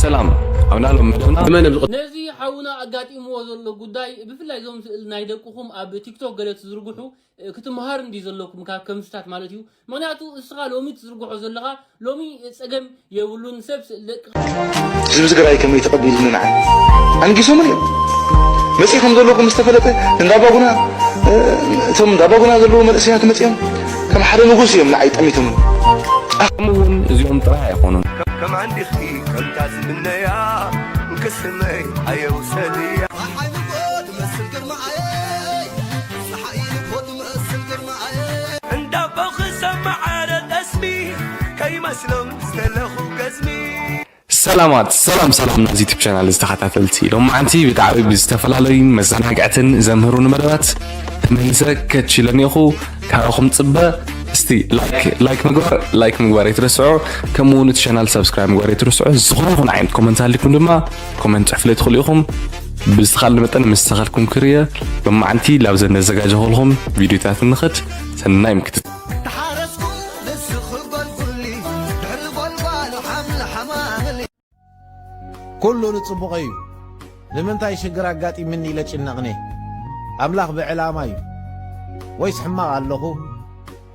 ሰላም ኣብ ናሎም መደብና መን ኣብ ዝቐ- ነዚ ሓውና ኣጋጢምዎ ዘሎ ጉዳይ ብፍላይ እዞም ስእል ናይ ደቅኹም ኣብ ቲክቶክ ገለ ትዝርግሑ ክትምሃር እንዲ ዘለኩም ካብ ከምስታት ማለት እዩ። ምክንያቱ እስኻ ሎሚ ትዝርግሖ ዘለኻ ሎሚ ጸገም የብሉን። ሰብ ስእል ደቂ ህዝቢ ትግራይ ከመይ ተቐቢሉኒ ንዓይ ኣንጊሶምን እዮም መፂእ ከም ዘለኹ ምስ ተፈለጠ እንዳባጉና እቶም እንዳባጉና ዘለዉ መንእሰያት መፂኦም ከም ሓደ ንጉስ እዮም ንዓይ ጠሚቶምን ከምኡ እውን እዚኦም ጥራይ ኣይኮኑን። ከም ኣንዲኺ ከምታ ዝምነያ እንክስመይ ኣየውሰድያ ፀሓይ ንጎ ትመስል ግርማዓየይ ፀሓይ ንጎ ትመስል ግርማዓየይ እንዳቦኺ ሰማዓረ ጠስሚ ከይመስሎም ዝተለኹ ገዝሚ ሰላማት ሰላም ሰላም ናዚ ዩቱብ ቻናል ዝተኸታተልቲ ሎማዓንቲ ብጣዕሚ ብዝተፈላለዩን መዘናግዕትን ዘምህሩን መደባት ተመሊሰ ከችለኒ ኢኹ። ካባኹም ፅበ እስቲ ላይክ ላይክ ምግባር ላይክ ምግባር ኣይትረስዑ። ከምኡ እውን እቲ ቻናል ሳብስክራይብ ምግባር ኣይትረስዑ። ዝኾነ ይኹን ዓይነት ኮመንት ሃሊኩም ድማ ኮመንት ፅሕፍለይ ትኽእሉ ኢኹም። ብዝተኻለ መጠን ምስ ተኸልኩም ክርየ ሎማዓንቲ ላብዘን ነዘጋጀኹልኹም ቪዲዮታት ንኽድ ሰናይ ምክትት ተሓረስኩ ንስኺ ጎልጉሊ ድሕሪ ጎልጓሉ ሓምሊ ሓማምሊ ኩሉ ንጽቡቐይ እዩ። ንምንታይ ሽግር ኣጋጢምኒ ኢለ ጭነቕኔ? ኣምላኽ ብዕላማ እዩ። ወይስ ሕማቕ ኣለኹ?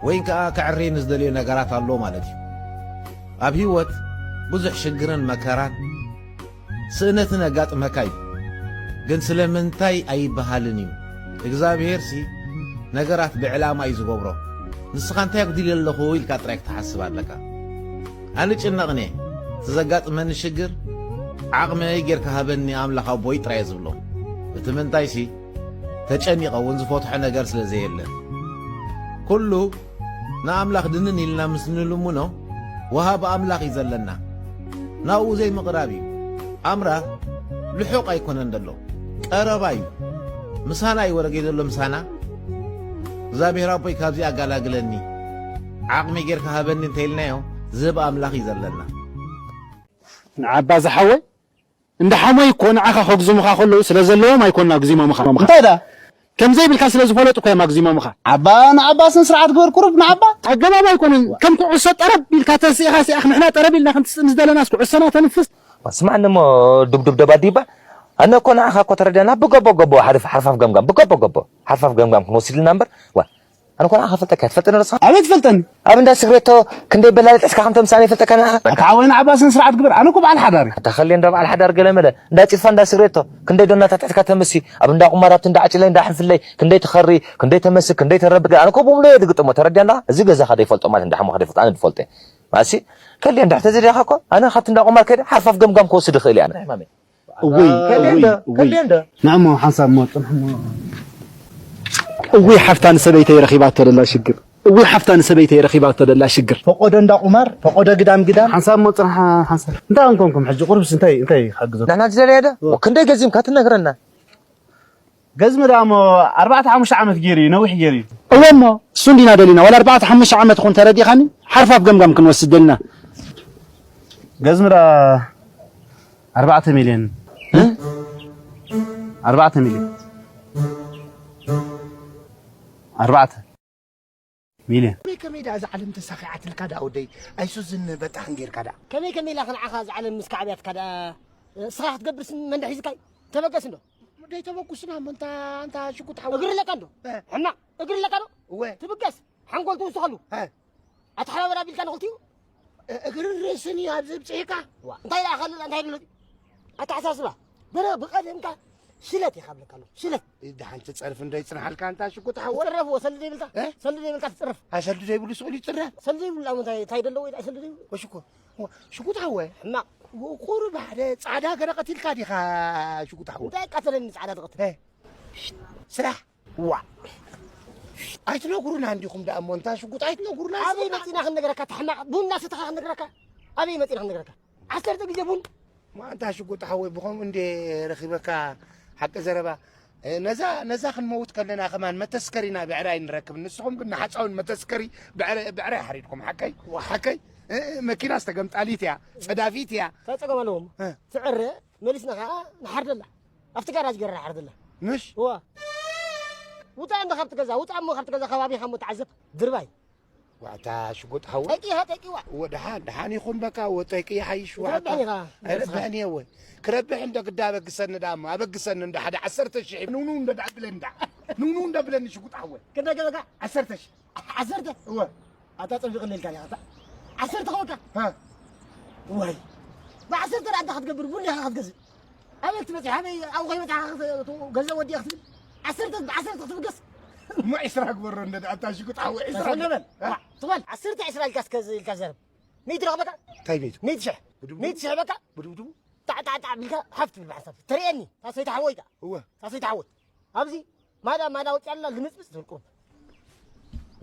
ወይን ከኣ ከዕሬኒ ዝደልዮ ነገራት ኣሎ ማለት እዩ። ኣብ ህይወት ብዙሕ ሽግርን መከራን ስእነትን ኣጋጥመካ እዩ። ግን ስለምንታይ ኣይበሃልን እዩ። እግዚኣብሄርሲ ነገራት ብዕላማ እዩ ዝገብሮ። ንስኻ እንታይ ኣጉዲለ ኣለኹ ኢልካ ጥራይ ክትሓስብ ኣለካ። ኣነ ጭነቕኔ እቲ ዘጋጥመኒ ሽግር ዓቕመይ ጌርካ ሃበኒ ኣምላኽ ኣቦይ ጥራይ ዝብሎ። እቲ ምንታይሲ ተጨኒቐ እውን ዝፈትሖ ነገር ስለ ዘየለ ኩሉ ንኣምላኽ ድንን ኢልና ምስ ንልምኖ ወሃቢ ኣምላኽ እዩ ዘለና። ናብኡ ዘይምቕራብ እዩ። ኣምራ ልሑቕ ኣይኮነን ዘሎ ቀረባ እዩ። ምሳና እዩ ወረገይ ዘሎ ምሳና። እግዚኣብሔር ኣቦይ ካብዚ ኣጋላግለኒ ዓቕሚ ጌርካ ሃበኒ እንተኢልናዮ ዝህብ ኣምላኽ እዩ ዘለና። ንዓባ ዝሓወይ እንዳ ሓሞይ እኮ ንዓኻ ከግዝሙኻ ከለዉ ስለ ዘለዎም ኣይኮና ኣግዚሞምኻ። እንታይ ዳ ከም ዘይብልካ ስለ ዝፈለጡ እኮ እዮም ኣግዚሞምኻ። ዓባ ንዓባ ስነ ስርዓት ግበር ቁሩብ ንዓባ። ኣገባብ ኣይኮነን። ከም ኩዕሶ ጠረብ ኢልካ ተንስኢኻ ሲኣኽ ንሕና ጠረብ ኢልና ክንስእ ምስ ደለናስ ኩዕሶና ተንፍስ። ስማዕኒ እሞ ዱብዱብ ደባዲባ ኣነ እኮ ንዓኻ እኮ ተረዲኣና ብገቦ ገቦ ሓርፍ ሓርፋፍ ገምጋም ብገቦ ገቦ ሓርፋፍ ገምጋም ክንወስድልና እምበር ዋ ኣነ እኮ ንዓኻ ፈልጠካ ትፈልጥኒ ዶ ንስኻ? ኣበይ ትፈልጠኒ? ኣብ እንዳ ስግሬቶ ክንደይ በላሊ ጥሕስካ ከም ተምሳኒ ይፈልጠካ ንዓኻ? ኣታ ሓወይ ንዓባ ስነ ስርዓት ግበር ኣነ እኮ በዓል ሓዳር እየ። ኣታ ከልየ እንዳ በዓል ሓዳር ገለ መለ እንዳ ጭልፋ እንዳ ስግሬቶ ክንደይ ዶ እናተጥሕካ ተምሲ ኣብ እንዳ ቁማር ኣብቲ እንዳ ዓጭለይ እንዳ ሕንፍለይ ክንደይ ትኸሪ ክንደይ ተመሲ ክንደይ ተረብድ ኣነ እኮ ብምሉእ እየ ዝግጥሞ ተረዲኣና እዚ ገዛኻ ዘይፈልጦ ማለት እንዳ ሓሙኻ ዘይፈልጦ ኣነ ዝፈልጦ እየ። ማሲ ከልየ እንዳ ተዘዲኻ እኮ ኣነ ካብቲ እንዳ ቁማር ከይደ ሓርፋፍ ገምጋም ክወስድ ይኽእል እየ ኣነ። ሕማመይ እውይ እውይ እውይ ከልየ እንዶ ንዕሞ ሓንሳብ እሞ ጽንሕሞ እውይ ሓፍታ ንሰበይተይ ረኺባቶ ደላ ሽግር እውይ ሓፍታ ንሰበይተይ ረኺባቶ ደላ ሽግር ፈቆዶ እንዳ ቁማር ፈቆዶ ግዳም ግዳም ሓንሳብ እሞ ጽንሓ ሓንሳብ እንታይ ኣንኮንኩም ሕጂ ቁርብስ እንታይ እንታይ ክሕግዞ ንሕና ዝደለየ ዶ ክንደይ ገዚምካ ትነግረና ገዝሚ ደኣ እሞ ኣርባዕተ ሓሙሽተ ዓመት ገይሩ እዩ ነዊሕ ገይሩ እዩ እወ እሞ እሱ እንዲና ደሊና ዋላ ኣርባዕተ ሓሙሽተ ዓመት ኹን ተረዲኻኒ ሓርፋፍ ገምጋም ክንወስድ ደሊና ገዝሚ ደኣ ኣርባዕተ ሚልዮን ኣርባዕተ ሚልዮን ኣርባዕተ ሚልዮን ከመይ ከመይ ደኣ እዛ ዓለም ተሳኺዓትልካ ደኣ ወደይ ኣይሱዝን በጣሕን ጌርካ ደኣ ከመይ ከመይ ኢላ ክንዓኻ እዛ ዓለም ምስ ካዕብያትካ ደኣ እስኻ ክትገብርስ መን ደሒዝካይ ተበገስ እንዶ ደይ ተበጉስና እሞ እንታ እንታ ሽጉጥ ሓው እግሪ ኣለካ እንዶ ሕማቕ እግሪ ኣለካ ዶ እወ ትብገስ ሓንጎል ትውስኸሉ ኣተሓባበር ኣቢልካ ንኽልቲኡ እግርን ርእስን እዩ ኣብዚ ብፅሒካ እንታይ ደኣ ካልእ እንታይ ደሎ ኣተሓሳስባ በረ ብቐደምካ ሽለት ኢኻ ብለካ ኣሎ ሽለት ደሓን ትፀርፍ እንዶ ይፅንሓልካ እንታ ሽጉጥ ሓወ ትፅረፍ ወ ሰልዲ ዘይብልካ ሰልዲ ዘይብልካ ትፅረፍ ኣሰልዲ ዘይብሉ ስኡል ይፅረፍ ሰልዲ ዘይብሉ ኣሞ እንታይ እንታይ ደለዎ ኢዳ ሰልዲ ዘይብሉ ወሽኮ ሽጉጥ ሓወ ሕማቕ ቁሩብ ሓደ ፃዕዳ ገለ ቀቲልካ ዲኻ ሽጉጥ ሓወ እንታይ ቀተለኒ ፃዕዳ ትቐትል ስራሕ ዋ ኣይትነግሩና እንዲኹም ደኣ እሞ እንታ ሽጉጥ ኣይትነግሩና ኣበይ መፂና ክንነግረካ ተሕማቕ ቡና ሰተኻ ክንነግረካ ኣበይ መፂና ክንነግረካ ዓሰርተ ግዜ ቡን ማንታ ሽጉጥ ሓወይ ብኸምኡ እንዴ ረኺበካ ሓቂ ዘረባ ነዛ ነዛ ክንመውት ከለና ከማን መተስከሪና ብዕራይ ንረክብ ንስኹም ግን ንሓፃውን መተስከሪ ብዕራይ ሓሪድኩም ሓቀይ ሓቀይ መኪና ዝተገምጣሊት እያ ፀዳፊት እያ እንታይ ፀገም ኣለዎም ትዕረ መሊስና ከዓ ንሓርደላ ኣብቲ ጋራጅ ገይራ ሓርደላ ምሽ ዋ ውፃእ እንዶ ካብቲ ገዛ ውፃእ እሞ ካብቲ ገዛ ከባቢኻ እሞ ተዓዘብ ድርባይ ዋዕታ ሽጉጥ ሓወይ። ጠቂኻ፣ ጠቂዋ። እወ፣ ደሓን፣ ደሓን ይኹን በቃ፣ እወ፣ ጠቂ ይሓይሽ፣ ዋዕታ። ክትረብሕን ኢኻ። ኣይረብሕን እየ፣ እወ። ክረብሕ እንዶ ግዳ ኣበግሰኒ ደኣ እሞ፣ ኣበግሰኒ እንዶ ሓደ ዓሰርተ ሺሕ ንውንው እንዶ ደኣ ብለኒ ደኣ። ንውንው እንዶ ብለኒ ሽጉጥ ሓወይ። ክንደይ ገበካ? ዓሰርተ ሺሕ። ዓሰርተ? እወ። ኣታ ጸቢቕለይ ኢልካ ዲኻ፣ ኣታ? ዓሰርተ ከበካ? ሃ። ዋይ። ብዓሰርተ ደኣ እንታይ ክትገብር? ቡን ዲኻ ክትገዝእ? ኣበይ ክትበጽሕ? ኣበይ ኣብኡ ከይበጻሕካ ክት-፣ ገንዘብ ወዲእካ ክትብል? ዓሰርተ፣ ብዓሰርተ ክትብገስ? እሞ ዒስራ ግበሮ እንደ ደኣ፣ ኣታ ሽጉጥ ሓወይ፣ ዒስራ ተሰለመን። ሃ። ዋ፣ ትበል። ዓሰርተ ዒስራ ኢልካ እስከ ዝ-፣ ኢልካ ዘረብ። ሚእቲ ረኽበካ? እንታይ ሚእቲ? ሚእቲ ሽሕ። ብድብድቡ? ሚእቲ ሽሕ በቃ? ብድብድቡ? ጣዕ፣ ጣዕ፣ ጣዕ ቢልካ ሓፍ ትብል ብሓሳብ። ተርእየኒ። እታ ሰይቲ ሓወይ ከኣ። እወ። እታ ሰይቲ ሓወይ። ኣብዚ ማዳ፣ ማዳ ወፂኣ ኣላ፣ ልምፅምፅ ትብል ቁሩብ።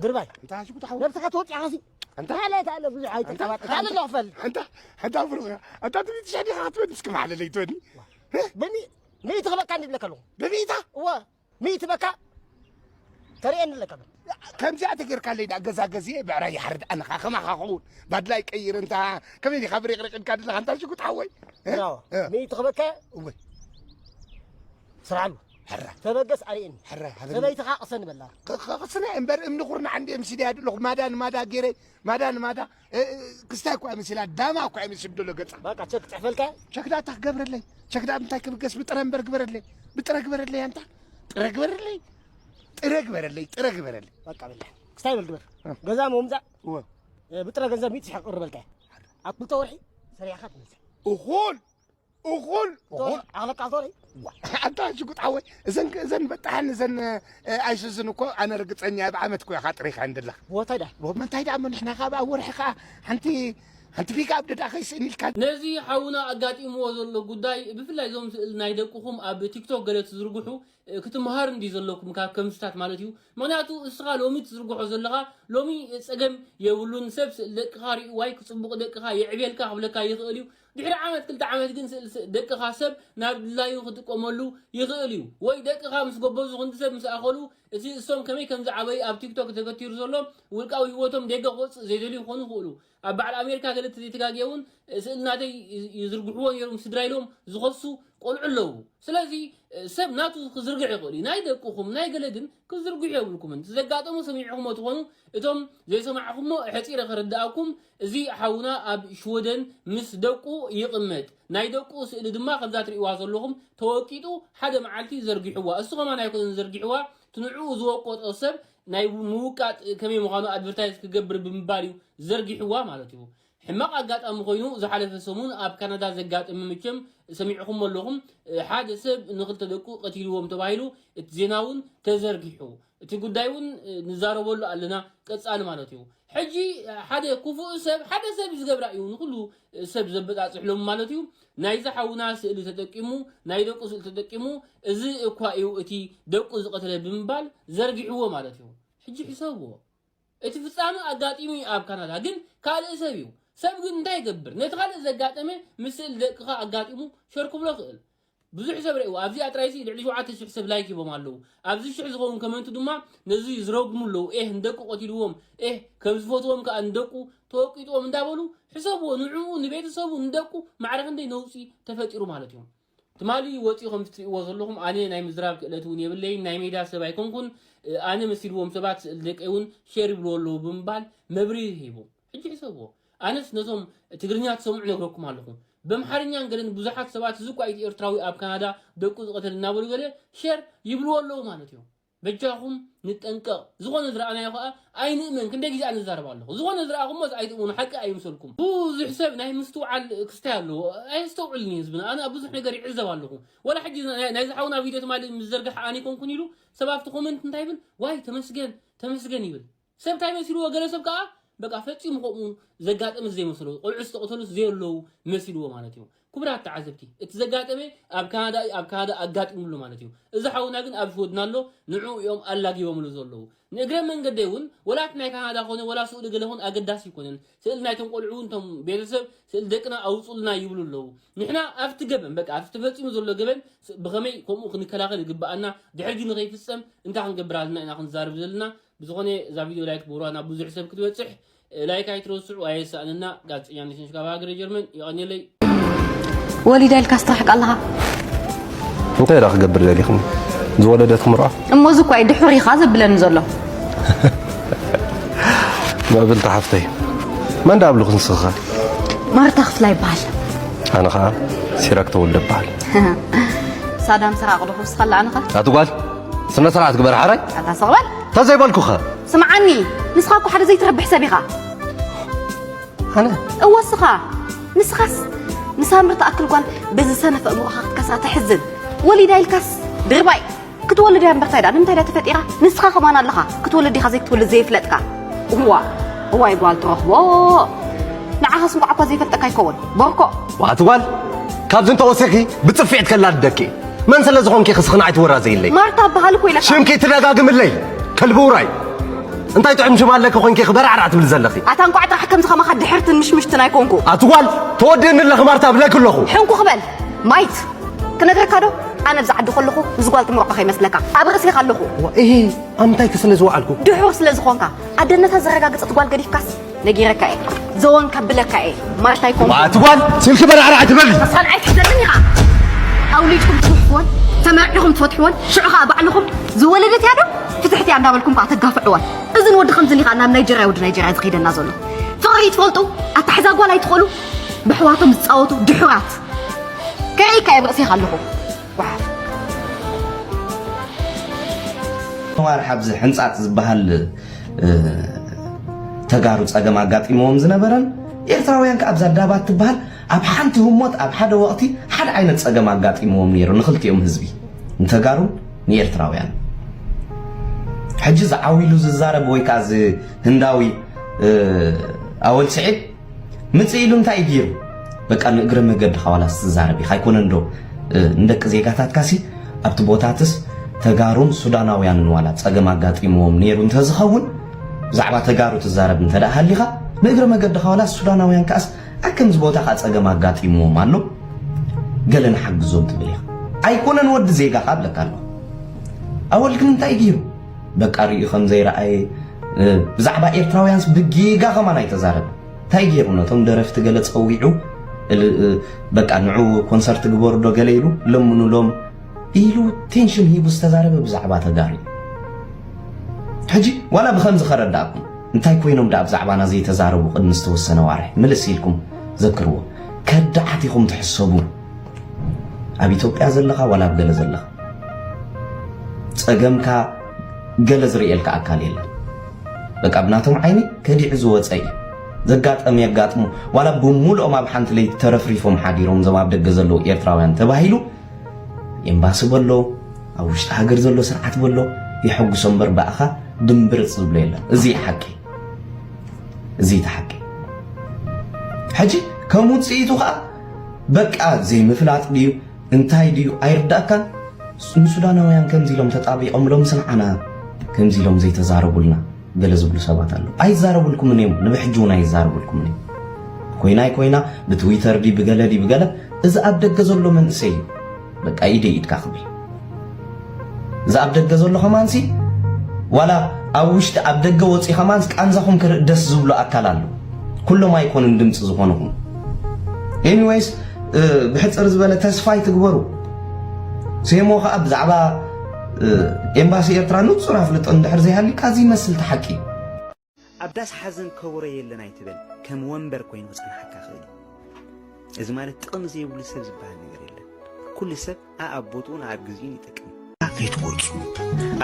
ድርባይ። እንታይ ሓሲቡ ተሓወ? ነብስኻ ተወፂእኻ ሲ። ኣንታ። ካልእ፣ ካልእ ብዙሕ ኣይተቀባጥር። ኣንታ። ካልእ ኣሎ ክፈል። ኣንታ፣ ኣንታ ብሩኽ፣ ኣንታ ትቢት ሸዲኻ ክትበል እስኪ ማዕለለይ ትበኒ። በሚ-፣ ሚእቲ ክበካ እንዲ ብለካ ኣለኹ። በሚእታ? እወ፣ ሚእቲ በካ። ተርእየኒ ኣለካ በል። ከምዚኣ ተጌርካለይ ዳ ገዛ ገዚኤ ብዕራይ ይሓርድ ኣነ ኸዓ ከማኻ ክኸውን። ባድላይ ቀይር እንታ ከመይ ዲኻ ብሪቕሪቕ ኢልካ ዘለኻ ኣንታ ሽጉጥ ሓወይ? እ? ያው፣ እ። ሚእቲ ክበካ። እወ። ስርዓሉ። ሕራ። ተበገስ ኣርእየኒ። ሕራ፣ ሃበኒ። ሰበይትኻ ቅሰኒ በላ። ክ-፣ ክ-፣ ቅስና እምበር እምኒ ኩርናዕ እንድየ መሲለያ ዘለኹ። ማዳ ንማዳ ገይረ፣ ማዳ ንማዳ፣ እ፣ እ፣ ክስታይ እኳ እየ መሲላ፣ ዳማ እኳ እየ መሲሉ ዘሎ ገጻ። በቃ፣ ቸክ ጽሕፈልካ? ቸክ ዳታ ክገብረለይ። ቸክ ዳ ምንታይ ክብገስ ብጥረ እምበር ግበረለይ። ብጥረ ግበረለይ ኣንታ። ጥረ ግበረለይ። ጥረ ግበረለይ፣ ጥረ ግበረለይ። በቃ፣ በላ። ክስታይ በል ግበር። እ። ገዛ ምምጻእ? እወ። እ፣ ብጥረ ገንዘብ ሚእቲ ሺሕ ክቕርበልካ እየ። ኣብ ክልተ ወርሒ ሰሪሕኻ ትመጽእ። እኹል። እኹል፣ እኹል። ኣኽለቃ ሶሪ። ዋ፣ ኣንታ ሽጉጥ ሓወይ፣ እዘን፣ እዘን በጣሕን እዘን፣ እ፣ ኣይሱዝን እኮ ኣነ ርግጸኛ እየ፣ ብዓመት እኮ ኢኻ ጥሪኻ እንደለኻ። ቦታይ ደኣ? ቦ-፣ መንታይ ደኣ እሞ ንሕና ካብ ኣብ ወርሒ ኸኣ ሓንቲ፣ ሓንቲ ፒክኣፕ ደኣ ከይስእን ኢልካ። ነዚ ሓውና ኣጋጢምዎ ዘሎ ጉዳይ፣ ብፍላይ እዞም ስእሊ ናይ ደቅኹም ኣብ ቲክቶክ ገለ ትዝርግሑ፣ እ፣ ክትምሃር እንድዩ ዘለኩም ካብ ከምስታት ማለት እዩ። ምኽንያቱ እስኻ ሎሚ ትዝርግሖ ዘለኻ፣ ሎሚ ጸገም የብሉን፣ ሰብ ስእሊ ደቅኻ ሪእዋይ ክጽቡቕ ደቅኻ የዕብየልካ ክብለካ ይኽእል እዩ። ድሕሪ ዓመት ክልተ ዓመት ግን ስእሊ ስ-፣ ደቅኻ ሰብ ናብ ድላዩ ክጥቀመሉ ይኽእል እዩ። ወይ ደቅኻ ምስ ጎበዙ ክንዲ ሰብ ምስ ኣኸሉ፣ እቲ እሶም ከመይ ከም ዝዓበዩ ኣብ ቲክቶክ ተገቲሩ ዘሎ ውልቃዊ ህይወቶም ዴገ ክወጽእ ዘይደልዩ ክኾኑ ይኽእሉ። ኣብ በዓል ኣሜሪካ ገለ እንተዘይተጋግየ እውን ስእሊ ናተይ ይ-፣ ይዝርግሕዎ ነይሮም ስድራ ኢሎም ዝኸሱ ቆልዑ ኣለዉ። ስለዚ ሰብ ናቱ ክዝርግሕ ይኽእል እዩ። ናይ ደቅኹም፣ ናይ ገለ ግን ክትዝርግሑ የብልኩምን። እቲ ዘጋጠሙ ሰሚዕኹሞ ትኾኑ፣ እቶም ዘይሰማዕኹሞ ሕጺረ ከረድኣኩም፣ እዚ ሓውና ኣብ ሽወደን ምስ ደቁ ይቕመጥ። ናይ ደቁ ስእሊ ድማ ከምዛ ትርእይዋ ዘለኹም ተወቂጡ ሓደ መዓልቲ ዘርጊሕዋ። እሱ ከማን ኣይኮነን ዘርጊሕዋ፣ እቲ ንዕኡ ዝወቀጦ ሰብ ናይ ምውቃጥ ከመይ ምዃኑ ኣድቨርታይዝ ክገብር ብምባል እዩ ዘርጊሕዋ ማለት እዩ። ሕማቕ ኣጋጣሚ ኮይኑ ዝሓለፈ ሰሙን ኣብ ካናዳ ዘጋጠመ መቸም ሰሚዕኹሞ ኣለኹም። ሓደ ሰብ ንኽልተ ደቁ ቀቲልዎም ተባሂሉ እቲ ዜና እውን ተዘርጊሑ። እቲ ጉዳይ እውን ንዛረበሉ ኣለና ቀጻሊ ማለት እዩ። ሕጂ ሓደ ክፉእ ሰብ ሓደ ሰብ እዩ ዝገብራ እዩ ንኹሉ ሰብ ዘበጻጽሕሎም ማለት እዩ። ናይዚ ሓውና ስእሊ ተጠቂሙ፣ ናይ ደቁ ስእሊ ተጠቂሙ፣ እዚ እኳ እዩ እቲ ደቁ ዝቐተለ ብምባል ዘርጊሕዎ ማለት እዩ። ሕጂ ሕሰብዎ። እቲ ፍጻመ ኣጋጢሙ እዩ ኣብ ካናዳ፣ ግን ካልእ ሰብ እዩ። ሰብ ግን እንታይ ይገብር? ነቲ ካልእ ዘጋጠመ ምስ ስእሊ ደቅኻ ኣጋጢሙ ሸር ክብሎ ይኽእል። ብዙሕ ሰብ ርእይዎ። ኣብዚኣ ጥራይሲ ልዕሊ ሸውዓተ ሽሕ ሰብ ላይክ ሂቦም ኣለዉ። ኣብዚ ሽሕ ዝኸውን ኮመንት ድማ ነዚ ዝረግሙ ኣለዉ። ኤህ፣ ንደቁ ቀቲልዎም፣ ኤህ፣ ከም ዝፈትዎም ከኣ ንደቁ ተወቂጥዎም እንዳበሉ ሕሰብዎ። ንዕኡ፣ ንቤተሰቡ፣ ንደቁ ማዕረ ክንደይ ነውጺ ተፈጢሩ ማለት እዩ። ትማሊ ወፂኡ ከም ትሪእዎ ዘለኹም ኣነ ናይ ምዝራብ ክእለት እውን የብለይን፣ ናይ ሜድያ ሰብ ኣይኮንኩን። ኣነ መሲልዎም ሰባት ስእሊ ደቀይ እውን ሼር ይብልዎ ኣለዉ ብምባል መብርሂ ሂቡ። ሕጂ ሕሰብዎ። ኣነስ ነቶም ትግርኛ ትሰምዑ ነግረኩም ኣለኹ። በምሓርኛን ገለን ብዙሓት ሰባት እዚ እኳ እቲ ኤርትራዊ ኣብ ካናዳ ደቁ ዝቐተል እናበሉ ገለ ሼር ይብልዎ ኣለዉ ማለት እዮም። በጃኹም ንጠንቀቕ። ዝኾነ ዝረኣናዮ ኸኣ ኣይንእመን። ክንደይ ግዜ ኣነ ዝዛረብ ኣለኹ። ዝኾነ ዝረኣኹሞስ ኣይትእመኑ፣ ሓቂ ኣይምሰልኩም። ብዙሕ ሰብ ናይ ምስትውዓል ክስታይ ኣለዎ። ኣየስተውዕልን እዩ ህዝብና። ኣነ ኣብ ብዙሕ ነገር ይዕዘብ ኣለኹ። ወላ ሕጂ ናይ፣ ናይዚ ሓውና ቪድዮ ትማሊ ምስ ዘርግሐ ኣነ ኣይኮንኩን ኢሉ ሰብ ኣብቲ ኮመንት እንታይ ይብል? ዋይ ተመስገን፣ ተመስገን ይብል። ሰብ እንታይ መሲልዎ? ገለ ሰብ ከኣ በቃ ፈጺሙ ከምኡ ዘጋጠመ ዘይመሰሎ፣ ቆልዑ ዝተቐተሉስ ዘየለዉ መሲልዎ ማለት እዩ። ክቡራት ተዓዘብቲ፣ እቲ ዘጋጠመ ኣብ ካናዳ እዩ፣ ኣብ ካናዳ ኣጋጢሙሉ ማለት እዩ። እዚ ሓውና ግን ኣብ ሽወደን ኣሎ፣ ንዕኡ እዮም ኣላጊቦምሉ ዘለዉ። ንእግረ መንገደይ እውን ወላ እቲ ናይ ካናዳ ኮነ ወላ ስእሊ ገለ ኹን ኣገዳሲ ኣይኮነን። ስእሊ ናይቶም ቆልዑ እውን እቶም ቤተሰብ ስእሊ ደቅና ኣውጹልና ይብሉ ኣለዉ። ንሕና ኣብቲ ገበን፣ በቃ ኣብቲ ተፈጺሙ ዘሎ ገበን ስ-፣ ብኸመይ ከምኡ ክንከላኸል ይግብኣና፣ ድሕሪ ግን ንኸይፍጸም እንታይ ክንገብር ኣለና ኢና ክንዛረብ ዘለና። ብዝኾነ እዛ ቪድዮ ላይክ ግበሩዋ ናብ ብዙሕ ሰብ ክትበጽሕ። ላይክ ኣይትረስዑ፣ ኣየሳእነና። ጋዜጠኛ ኔሽን ካብ ሃገረ ጀርመን፣ የቐንየለይ። ወሊዳ ኢልካ ስትራሕቅ ኣለኻ። እንታይ ደኣ ክገብር ደሊኽኒ? ዝወለደት ክምርዖ? እሞ እዚ እኳ እዩ ድሑር ኢኻ ዘብለኒ ዘሎ። ምዕብልቲ ሓፍተይ፣ መን ደኣ ኣብልኹ ንስኺ ኸ? ማርታ ክፍላ ይበሃል። ኣነ ኸዓ ሲራክ ተወልደ እበሃል። ሳዳም ስራቕ ዶ ክውስኸላ ኣነ ኸ? ኣቲ ጓል፣ ስነ ስርዓት ግበር ሓራይ። ኣታ ስቕ በል። ተዘይበልኩ ኸ? ስምዓኒ፣ ንስኻ እኮ ሓደ ዘይትረብሕ ሰብ ኢኻ። ኣነ እወ እስኻ። ንስኻስ ንሳምሪ ትኣክል ጓል በዚ ሰነፍ ኣእምሮኻ ክትከስራ ተሕዝን። ወሊዳ ኢልካስ ድርባይ። ክትወልድ እያ እምበር እንታይ ደኣ? ንምንታይ ደኣ ተፈጢራ? ንስኻ ከማን ኣለኻ። ክትወልድ ዲኻ ዘይክትወልድ ዘይፍለጥካ። እዋ፣ እዋይ ጓል ትረኽቦ። ንዓኻስ እንቋዕ እኳ ዘይፈልጠካ ይከውን። ቦርኮ። ዋቲ ጓል፣ ካብዚ እንተወሲኺ ብጽፍዒት ከላድደኪ። መን ስለ ዝኾንኪ ክስኽና ኣይትወራ ዘይለይ። ማርታ እበሃል እኮ ኢለካ። ሽምኪ ትደጋግምለይ። ከልቢ ውራይ። እንታይ ጥዑም ሽም ኣለኪ ኮይንኪ ክበራዕራዕ ትብል ዘለኺ? ኣታ እንቋዕ ጥራሕ ከምዚ ከማኻ ድሕርትን ምሽምሽትን ኣይኮንኩ። ኣቲ ጓል፣ ተወዲእኒ ኣለኺ ማርታ ብለኪ ኣለኹ። ሕንኩ ክበል። ማይት። ክነግረካ ዶ? ኣነ ኣብዚ ዓዲ ከለኹ ምስ ጓል ትምርዖ ከይመስለካ። ኣብ ርእሴኻ ኣለኹ። እሂ፣ ኣብ ምንታይ ከ ስለ ዝወዓልኩ? ድሑር ስለ ዝኾንካ። ኣደነታ ዘረጋግጸት ጓል ገዲፍካስ ነጊረካ እየ። ዘወን ከብለካ እየ። ማርታ ኣይኮንኩ። ኣቲ ጓል፣ ስልኪ በራዕራዕ ትበሊ። መሳል ኣይትሕዘልኒ ኢኻ። ኣውሊድኩም ትፍሕፍዎን ተመርዒኹም ትፈትሕዎን ሽዑ ኸኣ ባዕልኹም ዝወለደት እያ ዶ ፍትሕቲ እያ እንዳበልኩም ከኣ ተጋፍዕዋን። እዚ ንወዲ ከምዚ ኢኻ ናብ ናይጀርያ ወዲ ናይጀርያ ዝኸይደና ዘሎ። ፍቕሪ ትፈልጡ ኣታሕዛ ጓል ኣይትኽእሉ ብሕዋቶም ዝጻወቱ ድሑራት። ከርእይካ እየ ብርእሴኻ ኣለኹ። ጓሓፍ። ዋርሕ ኣብዚ ሕንጻጽ ዝበሃል ተጋሩ ጸገም ኣጋጢምዎም ዝነበረን ኤርትራውያን ከኣ ኣብዛ ዳባት ትበሃል ኣብ ሓንቲ ህሞት ኣብ ሓደ ወቕቲ ሓደ ዓይነት ጸገም ኣጋጢምዎም ነይሩ ንኽልቲኦም ህዝቢ ንተጋሩን ንኤርትራውያን ሕጂ ዝዓው ኢሉ ዝዛረብ ወይ ከኣ እዚ ህንዳዊ ኣወል ስዒድ ምጽእ ኢሉ እንታይ እዩ ገይሩ? በቃ ንእግረ መገድኻ ዋላስ ትዛረብ ኢኻ ኣይኮነን ዶ ንደቂ ዜጋታትካሲ ኣብቲ ቦታትስ ተጋሩን ሱዳናውያንን ዋላ ጸገም ኣጋጢምዎም ነይሩ እንተዝኸውን ብዛዕባ ተጋሩ ትዛረብ እንተ ደኣ ሃሊኻ ንእግረ መገድኻ ዋላስ ሱዳናውያን ከኣስ ኣብ ከምዚ ቦታ ከኣ ጸገም ኣጋጢምዎም ኣሎ ገለ ንሓግዞም ትብል ኢኻ ኣይኮነን ወዲ ዜጋኻ እብለካ ኣለኹ ኣወል ግን እንታይ ገይሩ በቃ ርእዩ ከም ዘይረኣየ ብዛዕባ ኤርትራውያንስ ብጌጋ ከማን ኣይተዛረበ እንታይ ገይሩ ነቶም ደረፍቲ ገለ ጸዊዑ በቃ ንዑ ኮንሰርት ግበሩ ዶ ገለ ኢሉ ለምኑሎም ኢሉ ቴንሽን ሂቡ ዝተዛረበ ብዛዕባ ተጋሩ ሕጂ ዋላ ብከምዚ ከረዳእኩም እንታይ ኮይኖም ደኣ ብዛዕባና ዘይተዛረቡ ቅድሚ ዝተወሰነ ዋርሒ ምልስ ኢልኩም ዘክርዎ ከዳዓት ኢኹም ትሕሰቡ ኣብ ኢትዮጵያ ዘለኻ ዋላ ኣብ ገለ ዘለኻ ጸገምካ ገለ ዝርእየልካ ኣካል የለን በቃ ብናቶም ዓይኒ ከዲዑ ዝወፀ እዩ ዘጋጠም የጋጥሙ ዋላ ብሙሉኦም ኣብ ሓንቲ ለይቲ ተረፍሪፎም ሓዲሮም እዞም ኣብ ደገ ዘለዉ ኤርትራውያን ተባሂሉ ኤምባሲ በሎ ኣብ ውሽጢ ሃገር ዘሎ ስርዓት በሎ የሐጉሶ እምበር ብኣኻ ድምብርፅ ዝብሎ የለን እዚ ሓቂ እዚ ተሓቂ ሕጂ ከም ውፅኢቱ ከዓ በቃ ዘይምፍላጥ ድዩ እንታይ ድዩ ኣይርዳእካን ንሱዳናውያን ከምዚ ኢሎም ተጣቢቖም ሎምስ ንዓና ከምዚ ኢሎም ዘይተዛረቡልና ገለ ዝብሉ ሰባት ኣለዉ ኣይዛረቡልኩምን እዮም ንብሕጂ እውን ኣይዛረቡልኩምን እዮም ኮይና ኮይና ብትዊተር ድዩ ብገለ ድዩ ብገለ እዚ ኣብ ደገ ዘሎ መንእሰይ እዩ በቃ ኢደይ ኢድካ ክብል እዚ ኣብ ደገ ዘሎ ከማንሲ ዋላ ኣብ ውሽጢ ኣብ ደገ ወፂ ከማንስ ቃንዛኹም ክርኢ ደስ ዝብሎ ኣካል ኣሎ ኩሎም ኣይኮኑን ድምፂ ዝኾንኹም anyways ብሕፅር ዝበለ ተስፋ ኣይትግበሩ ሴሞ ከዓ ብዛዕባ ኤምባሲ ኤርትራ ንፁር ኣፍልጦ እንድሕር ዘይሃልዩካ እዚ ይመስል ተሓቂ ኣብ ዳስ ሓዘን ከበሮ የለን ኣይትበል ከም ወንበር ኮይኑ ክፀንሓካ ክእል እዩ እዚ ማለት ጥቕሚ ዘይብሉ ሰብ ዝበሃል ነገር የለን ኩሉ ሰብ ኣኣብ ቦትኡን ኣብ ግዜኡን ይጠቅም። ከይትቆርጹ።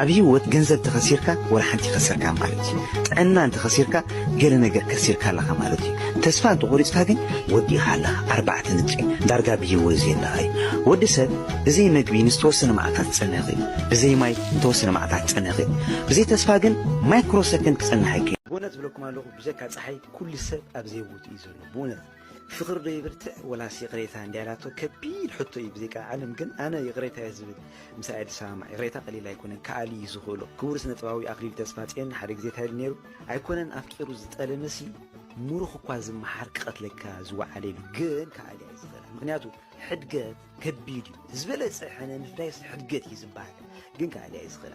ኣብ ህይወት ገንዘብ ተኸሲርካ ወላ ሓንቲ ከሰርካ ማለት እዩ። ጥዕና እንተኸሲርካ ገለ ነገር ከሲርካ ኣለኻ ማለት እዩ። ተስፋ እንተቖሪጽካ ግን ወዲእኻ ኣለኻ። ኣርባዕተ ነጥቢ ዳርጋ ብህይወት ዘየለኻ እዩ። ወዲ ሰብ ብዘይ መግቢ ንዝተወሰነ መዓልታት ክጸንሕ ይኽእል እዩ። ብዘይ ማይ ንተወሰነ መዓልታት ክጸንሕ ይኽእል እዩ። ብዘይ ተስፋ ግን ማይክሮ ሰከንድ ክጸንሕ ኣይክእልን። ብእውነት እብለኩም ኣለኹ ብጀካ ጸሓይ ኩሉ ሰብ ኣብ ዘይቦትኡ እዩ ዘሎ። ብእውነት ፍቕሪ ዶ ይብርትዕ ወላስ ይቕሬታ እንድያ ኢላቶ ከቢድ ሕቶ እዩ ብዘይካ ዓለም ግን ኣነ ይቕሬታ እየ ዝብል ምሳኣ እየ ዝሰማማዕ ይቕሬታ ቀሊል ኣይኮነን ክኣሊ እዩ ዝኽእሎ ክቡር ስነ ጥበባዊ ኣኽሊሉ ተስፋጽዮን ሓደ ግዜ እንታይ ኢሉ ነይሩ ኣይኮነን ኣፍቂሩ ዝጠለመሲ ሙሩኽ እኳ ዝመሓር ክቐትለካ ዝወዓለ ኢሉ ግን ክኣሊ እየ ዝኽእላ ምኽንያቱ ሕድገት ከቢድ እዩ ዝበለጸ ሕነ ምፍዳይስ ሕድገት እዩ ዝበሃል ግን ክኣሊ እየ ዝኽእላ